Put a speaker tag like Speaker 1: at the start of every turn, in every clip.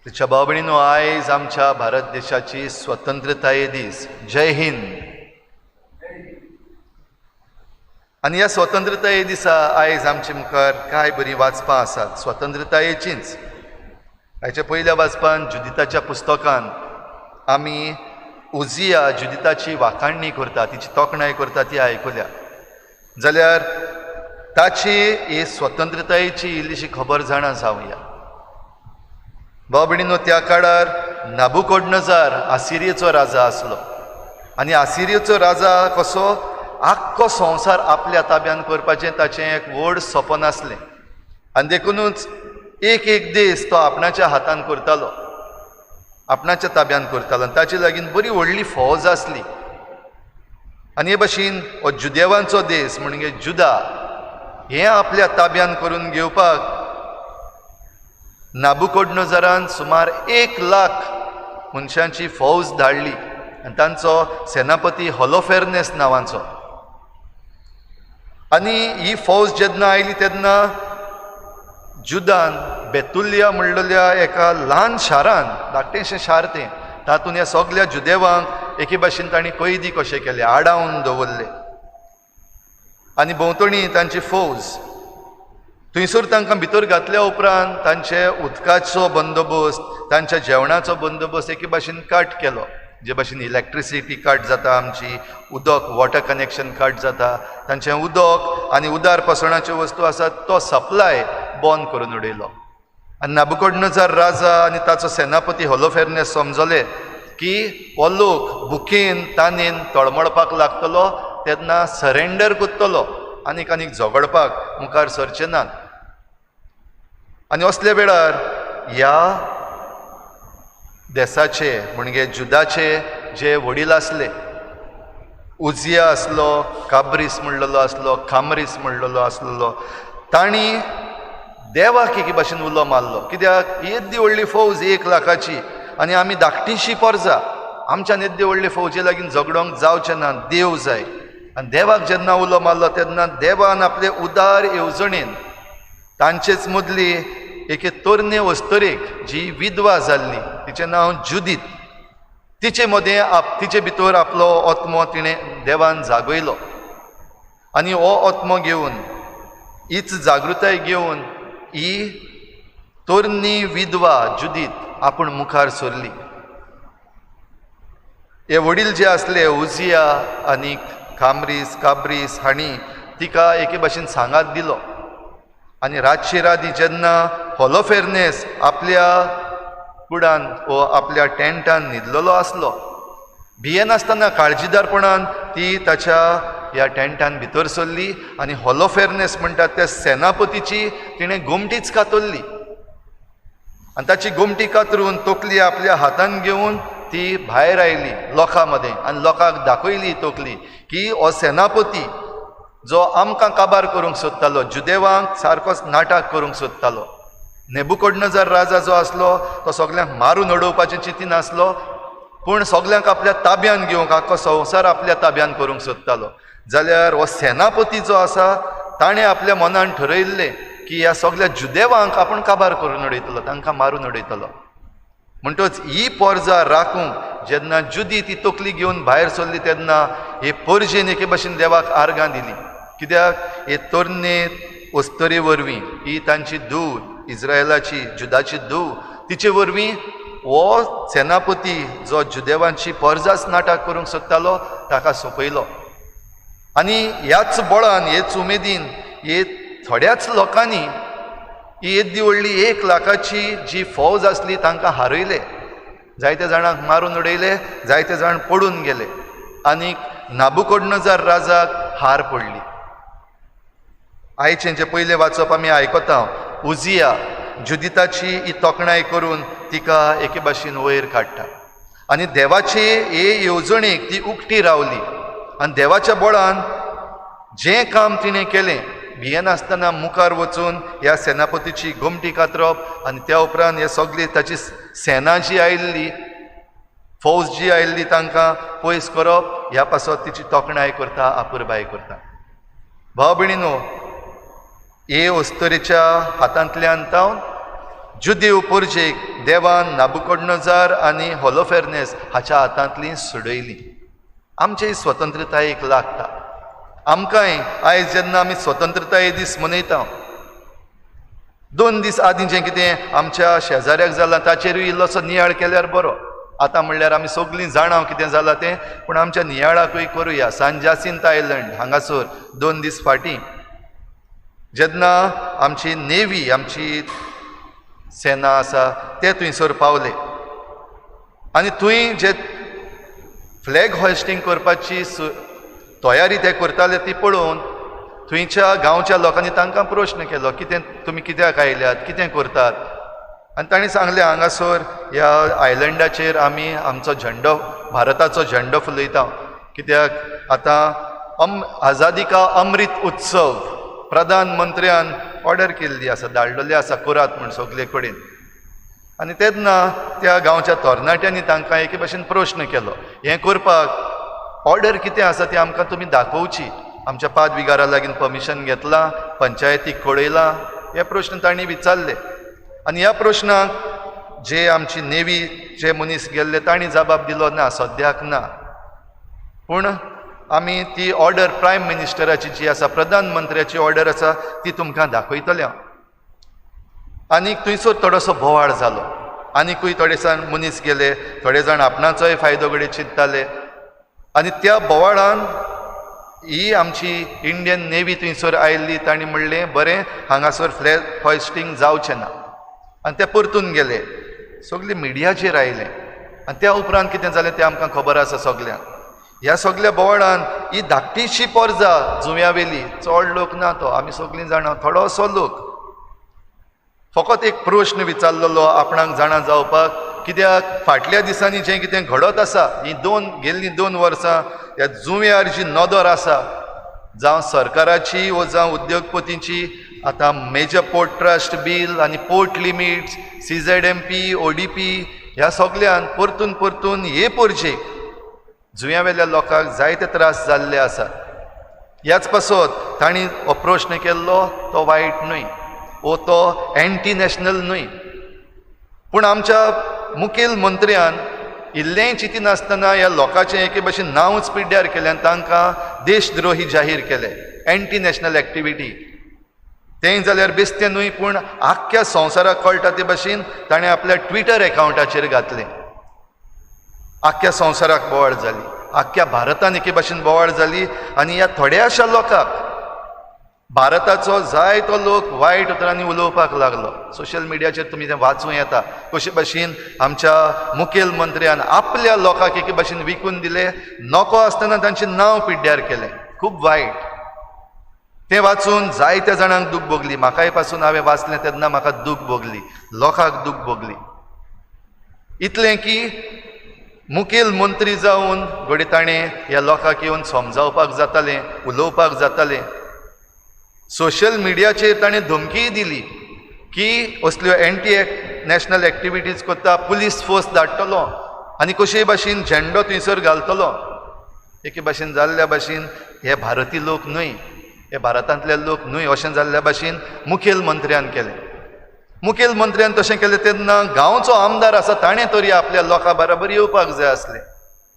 Speaker 1: तिच्या भाव भयणीनो, आयज आमच्या भारत देशाची स्वतंत्रताये दीस. जय हिंद. आनी ह्या स्वतंत्रताये दिसा आयज आमचे मुखार कांय बरीं वाचपां आसात स्वतंत्रतायेचींच. हाच्या पयल्या वाचपान जुदिताच्या पुस्तकान आमी उजिया जुदिताची वाखाणणी करता, तिची तोखणाय करता ती आयकुल्या. जाल्यार ताची ही स्वतंत्रतायेची इल्लीशी खबर जाणा जावया. भाव भयणीनो, त्या काळार नाबुकोडनजार आसिरियेचो राजा आसलो आनी आसिरियेचो राजा कसो आख्खो संवसार आपल्या ताब्यान करपाचें ताचें एक व्हड सपन आसलें आनी देखुनूच एक एक देश तो आपणाच्या हातान करतालो, आपणाच्या ताब्यान करतालो आनी ताचे लागीं बरी व्हडली फौज आसली. आनी हे भशेन हो जुदेवांचो देश म्हणजे जुदा हें आपल्या ताब्यान करून घेवपाक नाबुकोडनजारान सुमार 1 लाख मनशांची फौज धाडली आनी तांचो सेनापती होलोफेर्नेस नांवांचो. आनी ही फौज जेन्ना आयली तेन्ना जुदान बेतुलिया म्हणलेल्या एका ल्हान शारान, धाकटेंशें शार तें, तातूंत ह्या सगल्या जुदेवांक एके भाशेन तांणी कैदी कशे केले, आडावन दवरले आनी भोंवतणी तांची फौज. थंयसर तांकां भितर घातल्या उपरांत तांचे उदकाचो बंदोबस्त, तांच्या जेवणाचो बंदोबस्त एके भाशेन कट केलो. जे भाशेन इलेक्ट्रिसिटी कट जाता आमची, उदक वॉटर कनेक्शन कट जाता, तांचें उदक आनी उदार पसणाच्यो वस्तू आसात तो सप्लाय बंद करून उडयलो. आनी नाबुकोडनजार राजा आनी ताचो सेनापती होलोफेर्नेस समजले की हो लोक भुकेन तानेन तळमळपाक लागतलो तेन्ना सरेंडर करतलो आनीक आनीक झगडपाक मुखार सरचे नात. आनी असल्या वेळार ह्या देसाचे म्हणजे जुदाचे जे वडील आसले, उजिया आसलो, काब्रीस म्हणलेलो आसलो, खामरीस म्हणलेलो आसलेलो, तांणी देवाक एके भाशेन उलो मारलो. कित्याक येद्दी व्हडली फौज 1 लाखाची आनी आमी धाकटीशी परजा, आमच्यान येद्दी व्हडली फौजे लागीं झगडोंक जावचें ना, देव जाय. आनी देवाक जेन्ना उलो मारलो तेन्ना देवान आपले उदार येवजणेन तांचेच मदली एके तरणे अस्तरेक जी विधवा जाल्ली, तिचें नांव जुदीत, तिचे मदें तिचे भितर आपलो आत्मो तिणें देवान जागयलो आनी हो आत्मो घेवन, हीच जागृताय घेवन ही तरणी विधवा जुदीत आपूण मुखार सरली. हे वडील जे आसले उजिया आनी खामरीस काब्रीस हांणी तिका एके भाशेन सांगात दिलो. आनी रातची राती जेन्ना होलोफेर्नेस आपल्या कुडान वो आपल्या टेंटान न्हिदलेलो आसलो, भियेनासतना काळजीदारपणान ती ताच्या ह्या टेंटान भितर सरली आनी होलोफेर्नेस म्हणटात त्या सेनापतीची तिणें गोमटीच कातरली आनी ताची गोमटी कातरून तकली आपल्या हातान घेवन ती भायर आयली लोकां मदें आनी लोकांक दाखयली तकली की हो सेनापती जो आमकां काबार करूंक सोदतालो, जुदेवांक सारकोच नाटक करूंक सोदतालो. नेबुकोडनजार राजा जो आसलो तो सगल्यांक मारून उडोवपाचें चिंतीन आसलो, पूण सगल्यांक आपल्या ताब्यान घेवंक, आख्खो संवसार आपल्या ताब्यान करूंक सोदतालो. जाल्यार हो सेनापती जो आसा ताणें आपल्या मनान ठरयल्लें की ह्या सगल्या जुदेवांक आपूण काबार करून उडयतलो, तांकां मारून उडयतलो. म्हणटच ही पोरजा राखूंक जेन्ना जुदी ती तकली घेवन भायर सरली तेन्ना हे पोरजेन एके भाशेन देवाक आर्गां दिली. कित्याक हे तरणे अस्तरे वरवीं, ही तांची धूव, इस्रायलाची जुदाची धूव, तिचे वरवीं हो सेनापती जो जुदेवांची पोरजाच नाटक करूंक सोदतालो ताका सोंपयलो. आनी ह्याच बळान, हेच उमेदीन, हे थोड्याच लोकांनी ही येद्दी व्हडली 1 लाखाची जी फौज आसली तांकां हारयले, जायते जाणांक मारून उडयले, जायते जाण पडून गेले आनी नाबुकोडनजार राजाक हार पडली. आयचें जें पयलें वाचप आमी आयकता, उजिया जुदिताची ही तोखणाय करून तिका एके भाशेन वयर काडटा आनी देवाचे हे येवजणेक ती उकटी रावली आनी देवाच्या बळान जें काम तिणें केलें, भियेनासतना मुखार वचून ह्या सेनापतीची गोमटी कातरप आनी त्या उपरांत हे सगळी ताची सेना जी आयिल्ली, फौज जी आयिल्ली तांकां पयस करप, ह्या पासत तिची तोखणाय करता, आपुरबाय करता. भाव भयणीनो, हे अस्तरेच्या हातांतल्यान तावन जुदेव पोरजेक देवान नाबुकोडनजार आनी होलोफेर्नेस हाच्या हातांतली सोडयली. आमचे स्वतंत्रतायेक लागता. आमकांय आयज जेन्ना आमी स्वतंत्रताये दीस मनयता, 2 दीस आदीं जें कितें आमच्या शेजाऱ्याक जालां ताचेरूय इल्लोसो नियाळ केल्यार बरो. आतां म्हणल्यार आमी सगळीं जाणां कितें जालां तें, पूण आमच्या नियाळाकूय करुया. सान जासिंत आयलंड हांगासर 2 दीस फाटीं जेन्ना आमची नेवी, आमची सेना आसा ते थंयसर पावले आनी थंय जे फ्लॅग हॉयस्टींग करपाची तयारी ते करताले ती पळोवन थंयच्या गांवच्या लोकांनी तांकां प्रश्न केलो, कितें तुमी कित्याक आयल्यात, कितें करतात? आनी तांणी सांगलें, हांगासर ह्या आयलंडाचेर आमी आमचो झेंडो, भारताचो झेंडो फुलयता, कित्याक आतां आझादी का अमृत उत्सव प्रधानमंत्र्यान ऑर्डर केल्ली आसा, धाडलेली आसा, करात म्हूण सगले कडेन. आनी तेन्ना त्या गांवच्या तरणाट्यांनी तांकां एके भशेन प्रश्न केलो, हें करपाक ऑर्डर कितें आसा ती आमकां तुमी दाखोवची, आमच्या पादविगारा लागीं परमिशन घेतलां, पंचायतीक कळयलां? हे प्रश्न तांणी विचारले. आनी ह्या प्रश्नाक जे आमची नेवी जे मनीस गेल्ले तांणी जबाब दिलो, ना, सद्याक ना, पूण आमी ती ऑर्डर प्रायम मिनिस्टराची जी आसा, प्रधानमंत्र्याची ऑर्डर आसा ती तुमकां दाखयतले. आनीक थंयसर थोडोसो बोवाळ जालो, आनिकूय थोडे जाण मनीस गेले, थोडे जाण आपणाचोय फायदो घडये चिंत्ताले. आनी त्या बोवाळान ही आमची इंडियन नेवी थंयसर आयिल्ली, तांणी म्हणलें बरें, हांगासर फ्लॅग हॉयस्टींग जावचें ना, आनी ते परतून गेले. सगळें मिडियाचेर आयलें आनी त्या उपरांत कितें जालें तें आमकां खबर आसा सगल्यांक. ह्या सगल्या बोवाळान ही धाकटीशी पोरजा जुंव्यावेली, चड लोक ना तो, आमी सगळीं जाणां, थोडोसो लोक, फकत एक प्रश्न विचारलेलो आपणाक जाणा जावपाक, कित्याक फाटल्या दिसांनी जें कितें घडत आसा, ही गेल्लीं 2 वर्सां ह्या जुंव्यार जी नदर आसा, जावं सरकाराची वो जावं उद्योगपतींची, आतां मेजर पोर्ट ट्रस्ट बील आनी port limits, CZMP, ODP, ह्या सगल्यान परतून परतून हे पोरजेक जुंव्यावेल्या लोकांक जायते त्रास जाल्ले आसात. ह्याच पासत तांणी हो प्रश्न केल्लो तो वायट न्हय वो तो एंटी नॅशनल न्हय, पूण आमच्या मुखेल मंत्र्यान इल्लेंय चिंतिनासतना ह्या लोकांचें एके भशेन नांवच पिड्ड्यार केलें आनी तांकां देशद्रोही जाहीर केले, एंटी नॅशनल एक्टिविटी. तें जाल्यार बेस्तें न्हय, पूण आख्ख्या संवसाराक कळटा ते भशेन ताणें आपल्या ट्विटर एकावंटाचेर घातलें. आख्ख्या संवसाराक बोवाळ जाली, आख्ख्या भारतान एके भशेन बोवाळ जाली आनी ह्या थोड्याशा लोकांक, भारताचो जायतो लोक वायट उतरांनी उलोवपाक लागलो. सोशल मिडियाचेर तुमी तें वाचूं येता कशे भशेन आमच्या मुखेल मंत्र्यान आपल्या लोकांक एके भशेन विकून दिले, नको आसतना तांचें नांव पिड्ड्यार केलें. खूब वायट तें वाचून जायत्या जाणांक दूख भोगली, म्हाकाय पासून हांवें वाचलें तेन्ना म्हाका दूख भोगली, लोकांक दूख भोगली. इतलें की मुखेल मंत्री जावन घडये ताणें ह्या लोकांक येवन समजावपाक जातालें, उलोवपाक जातालें. सोशल मिडियाचेर ताणें धमकीय दिली की असल्यो एंटी नॅशनल एक्टिविटीज करता पुलीस फोर्स धाडटलो आनी कशेय भाशेन झेंडो थंयसर घालतलो. एके भाशेन जाल्ल्या भाशेन हे भारतीय लोक न्हय, हे भारतांतले लोक न्हय अशें जाल्ल्या भाशेन मुखेल मंत्र्यान केलें. मुखेल मंत्र्यान तशें केलें तेन्ना गांवचो आमदार आसा ताणें तरी आपल्या लोकां बराबर येवपाक जाय आसलें,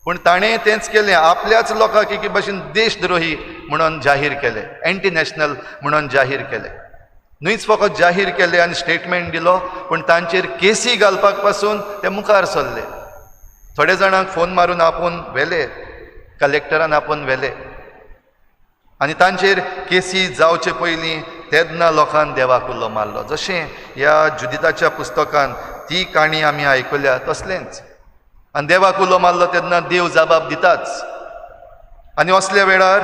Speaker 1: पूण ताणें तेंच केलें, आपल्याच लोकांक एके भाशेन देशद्रोही म्हणून जाहीर केलें, एंटी नॅशनल म्हणून जाहीर केलें. न्हयच फकत जाहीर केलें आनी स्टेटमेंट दिलो, पूण तांचेर केसी घालपाक पासून ते मुखार सरले. थोडे जाणांक फोन मारून आपोवन व्हेले, कलेक्टरान आपोवन व्हेले आनी तांचेर केसी जावचे पयलीं तेन्ना लोकान देवाक उलो मारलो. जशें ह्या जुदिताच्या पुस्तकान ती काणी आमी आयकल्या तसलेंच. आनी देवाक उलो मारलो तेन्ना देव जबाब दिताच. आनी असल्या वेळार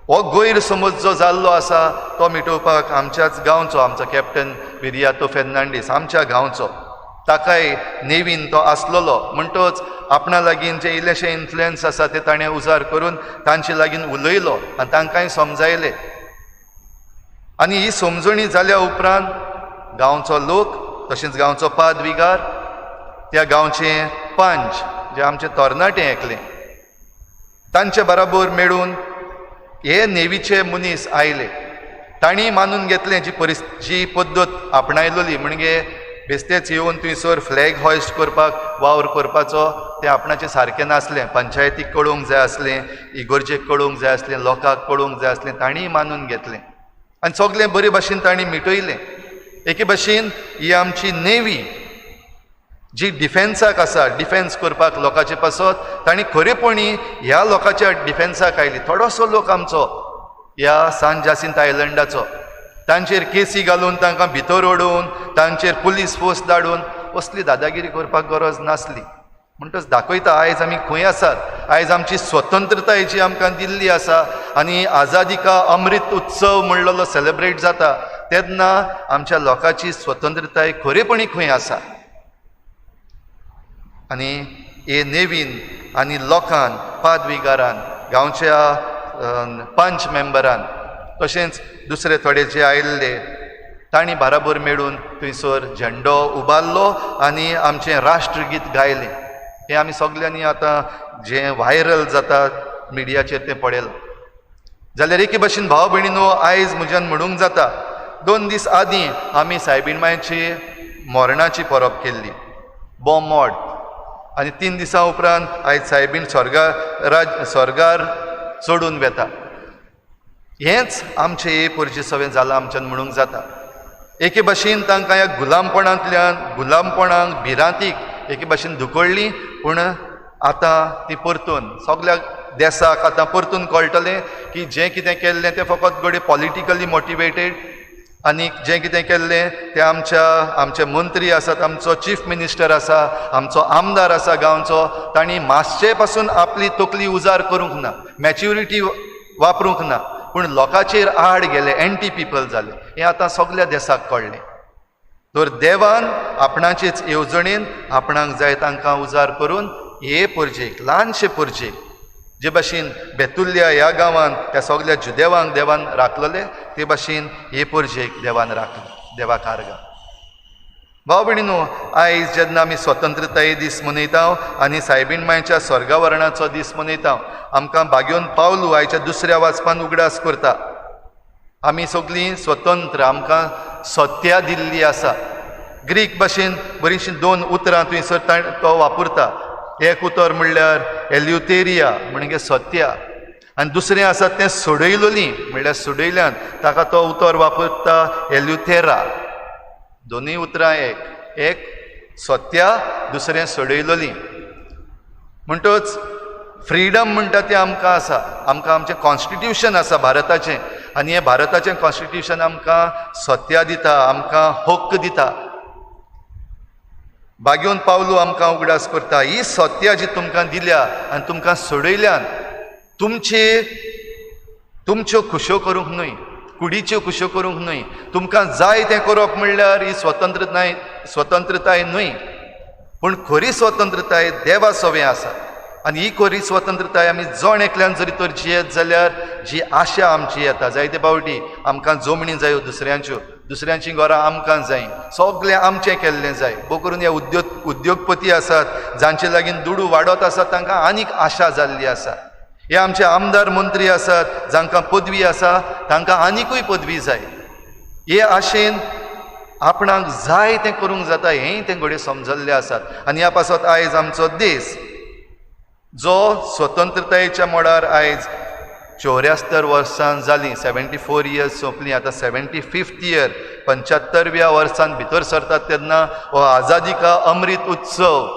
Speaker 1: हो गैरसमज जो जाल्लो आसा तो मिटोवपाक आमच्याच गांवचो, आमचो कॅप्टन विरियातो फेर्नांडीस आमच्या गांवचो, ताकाय नेवीन तो आसलेलो, म्हणटच आपणा लागीं जे इल्लेशे इन्फ्लुयन्स आसा ते ताणें उजार करून तांचे लागीं उलयलो आनी तांकांय समजायले. आनी ही समजणी जाल्या उपरांत गांवचो लोक तशेंच गांवचो पादविगार, त्या गांवचे पंच जे आमचे तरणाटे एकले, तांचे बराबर मेळून हे नेवीचे मनीस आयले तांणी मानून घेतलें जी जी पद्दत आपणायलोली, म्हणजे बेस्तेच येवन थंयसर फ्लॅग हॉयस्ट करपाक वावर करपाचो तें आपणाचें सारकें नासलें. पंचायतीक कळोवंक जाय आसलें, इगोर्जेक कळोवंक जाय आसलें, लोकांक कळोवंक जाय आसलें, तांणीय मानून घेतलें आनी सगळें बरे भाशेन तांणी मिटयलें. एके भाशेन ही आमची नेवी जी डिफेन्साक आसा, डिफेन्स करपाक लोकांचे पासत, तांणी खरेपणी ह्या लोकांच्या डिफेन्साक आयली. थोडोसो लोक आमचो ह्या सान जासिंत आयलंडाचो, तांचेर केसी घालून तांकां भितर ओडून तांचेर पुलीस फोर्स धाडून असली दादागिरी करपाक गरज नासली. म्हणटच दाखयता आयज आमी खंय आसात. आयज आमची स्वतंत्रताय जी आमकां दिल्ली आसा आनी आजादी का अमृत उत्सव म्हणलेलो सेलेब्रेट जाता तेन्ना आमच्या लोकांची स्वतंत्रताय खरेपणी खंय आसा. आनी हे नेवीन आनी लोकान, पादविगारान, गांवच्या पंच मेंबरान, तशेंच दुसरे थोडे जे आयिल्ले तांणी बाराबर मेळून थंयसर झेंडो उबारलो आनी आमचें राष्ट्रगीत गायलें. हें आमी सगल्यांनी आतां जें व्हायरल जाता मिडियाचेर तें पळयलां. जाल्यार एके भाशेन भाव भयणीनो, आयज म्हज्यान म्हणूंक जाता 2 दीस आदीं आमी सायबीण मायची मरणाची परब केल्ली, बॉम मोड, आनी 3 दिसां उपरांत आयज सायबीण स्वर्गार चडून वेता. हेंच आमचें हे पोरचे सवें जालां आमच्यान म्हणूंक जाता. एके भाशेन तांकां ह्या गुलामपणांतल्यान, गुलामपणाक, भिरांतीक एके भाशेन धुकळ्ळी, पूण आतां ती परतून सगल्या देसाक आतां परतून कळटलें की जें कितें केल्लें तें फकत घडये पॉलिटिकली मोटिवेटेड, आनी जें कितें केल्लें तें आमच्या आमचे मंत्री आसात, आमचो चीफ मिनिस्टर आसा, आमचो आमदार आसा गांवचो, तांणी मातशे पासून आपली तकली उजार करूंक ना, मॅच्युरिटी वापरूंक ना, पूण लोकांचेर आड गेले, एंटी पिपल जाले. हें आतां सगल्या देसाक कळ्ळें. तर देवान आपणाचेच येवजणेन आपणाक जाय तांकां उजार करून हे पोरजेक, ल्हानशे पोरजेक, जे भाशेन बेतुल्ल्या ह्या गांवान त्या सगल्या जुदेवांक देवान राखलेले ते भाशेन हे पोरजेक देवान राखले, देवाक आर्गां. भाव भयणीनो, आयज जेन्ना आमी स्वतंत्रताये दीस मनयता आनी सायबीण मायच्या स्वर्गावरणाचो दीस मनयता, आमकां बागेवन पावलू आयच्या दुसऱ्या वाचपान उगडास करता. आमी सगळीं स्वतंत्र, आमकां सत्या दिल्ली आसा. ग्रीक भाशेन बरीचशीं 2 उतरां थंयसर तो वापरता. एक उतर म्हणल्यार एल्युतेरिया म्हणजे सत्या, आनी दुसरें आसा तें सोडयलोली म्हणल्यार सोडयल्यान, ताका तो उतर वापरता एल्युथेरा. दोनूय उतरां एक, एक सत्या, दुसरें सोडयलोली. म्हणटच फ्रिडम म्हणटा तें आमकां आसा, आमकां आमचें कॉन्स्टिट्युशन आसा भारताचें, आनी हें भारताचें कॉन्स्टिट्युशन आमकां सत्या दिता, आमकां हक्क दिता. बागेवन पावलू आमकां उगडास करता, ही सत्या जी तुमकां दिल्या आनी तुमकां सोडयल्यान, तुमचे तुमच्यो खुश्यो करूंक न्हय, कुडीच्यो खुश्यो करूंक न्हय, तुमकां जाय तें करप म्हणल्यार ही स्वतंत्रताय, स्वतंत्रताय न्हय, पूण खरी स्वतंत्रताय देवा सवें आसा. आनी ही खरी स्वतंत्रताय आमी जण एकल्यान जरी तर जियेत जाल्यार जी आशा आमची येता. जायते फावटी आमकां जमणी जायो दुसऱ्यांच्यो, दुसऱ्यांचीं घरां आमकां जाय, सगळें आमचें केल्लें जाय. भोव करून हे उद्योगपती आसात जांचे लागीं दुडू वाडत आसात तांकां आनीक आशा जाल्ली आसा. हे आमचे आमदार मंत्री आसात जांकां पदवी आसा तांकां आनिकूय पदवी जाय. हे आशेन आपणाक जाय तें करूंक जाता हेंय तें घडये समजल्लें आसात. आनी ह्या पासत आयज आमचो देश जो स्वतंत्रतायेच्या मळार आयज 74 वर्सां जालीं, 74 इयर्स सोंपलीं, आतां 75th year, 75व्या वर्सान भितर सरतात तेन्ना हो आजादी का अमृत उत्सव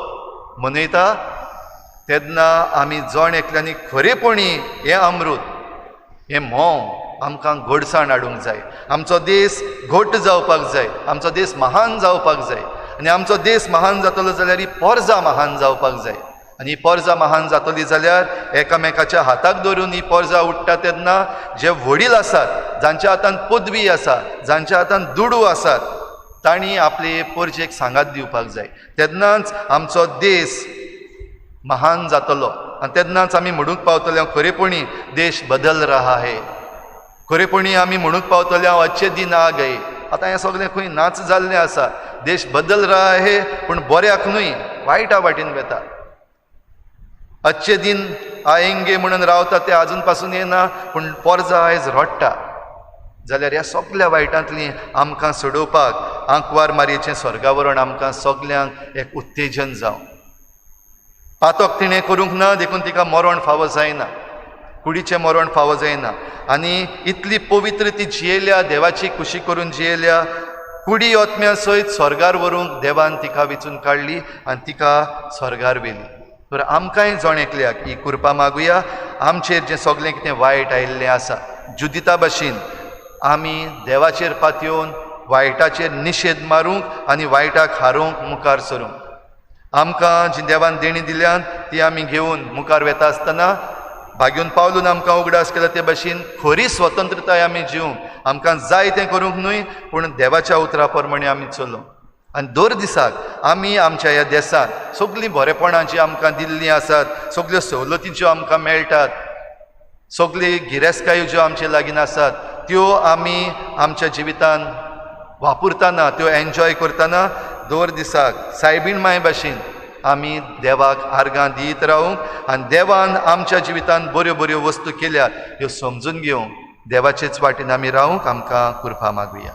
Speaker 1: मनयता तेन्ना आमी जण एकल्यांनी खरेपणी हें अमृत, हें म्होंव आमकां गोडसाण हाडूंक जाय. आमचो देश घट जावपाक जाय, आमचो देश महान जावपाक जाय. आनी आमचो देश महान जातलो जाल्यार ही पोरजा महान जावपाक जाय. आनी ही पोरजा महान जातली जाल्यार एकामेकाच्या हाताक धरून ही पोरजा उडटा तेन्ना जे वडील आसात, जांच्या हातान पदवी आसा, जांच्या हातान दुडू आसात, तांणी आपले पोरजेक सांगात दिवपाक जाय. तेन्नाच आमचो देश महान जातलो आनी तेन्नाच आमी म्हणूंक पावतले खरेपणी देश बदल रहा है, खरेपणी आमी म्हणूंक पावतले हांव अच्छे दिन आ गए. आतां हें सगळें खंय नाच जाल्लें आसा. देश बदल रहा है पूण बऱ्याक न्हय, वायटा वाटेन वेता. अच्छे दिन आयेंगे म्हणून रावता ते आजून पासून येना, पूण पोरजा आयज रडटा. जाल्यार ह्या सगल्या वायटांतली आमकां सोडोवपाक आंकवार मारयेचें स्वर्गावरण आमकां सगल्यांक एक उत्तेजन जावं. पातक तिणें करूंक ना देखून तिका मरण फावो जायना, कुडीचें मरण फावो जायना. आनी इतली पवित्र ती जियेल्या, देवाची खुशी करून जियेल्या, कुडी आत्म्या सयत स्वर्गार व्हरूंक देवान तिका वेंचून काडली आनी तिका स्वर्गार व्हेली. तर आमकांय जण एकल्याक ही कृपा मागुया. आमचेर जें सगलें कितें वायट आयिल्लें आसा, जुदिता भशेन आमी देवाचेर पातयेवन वायटाचेर निशेध मारूंक आनी वायटाक हारोवंक मुखार सरूंक. आमकां जी देवान देणी दिल्यान ती आमी घेवन मुखार वेता आसतना भाग्यून पावलून आमकां उगडास केला ते भशेन खरी स्वतंत्रताय आमी जिवंक, आमकां जाय तें करूंक न्हय पूण देवाच्या उतरा प्रमाणे आमी चलोवंक. आनी दर दिसाक आमी आमच्या ह्या देसांत सगळीं बरेपणां जीं आमकां दिल्लीं आसात, सगल्यो सवलती ज्यो आमकां मेळटात, सगळी गिरेस्तकायो ज्यो आमचे लागीं आसात त्यो आमी आमच्या जिवितान वापरतना, त्यो एन्जॉय करतना दर दिसाक सायबीण माय भाशेन आमी देवाक आर्गां दीत रावूंक आनी देवान आमच्या जिवितान बऱ्यो बऱ्यो वस्तू केल्यात त्यो समजून घेवंक देवाचेच वाटेन आमी रावूंक आमकां कृपा मागुया.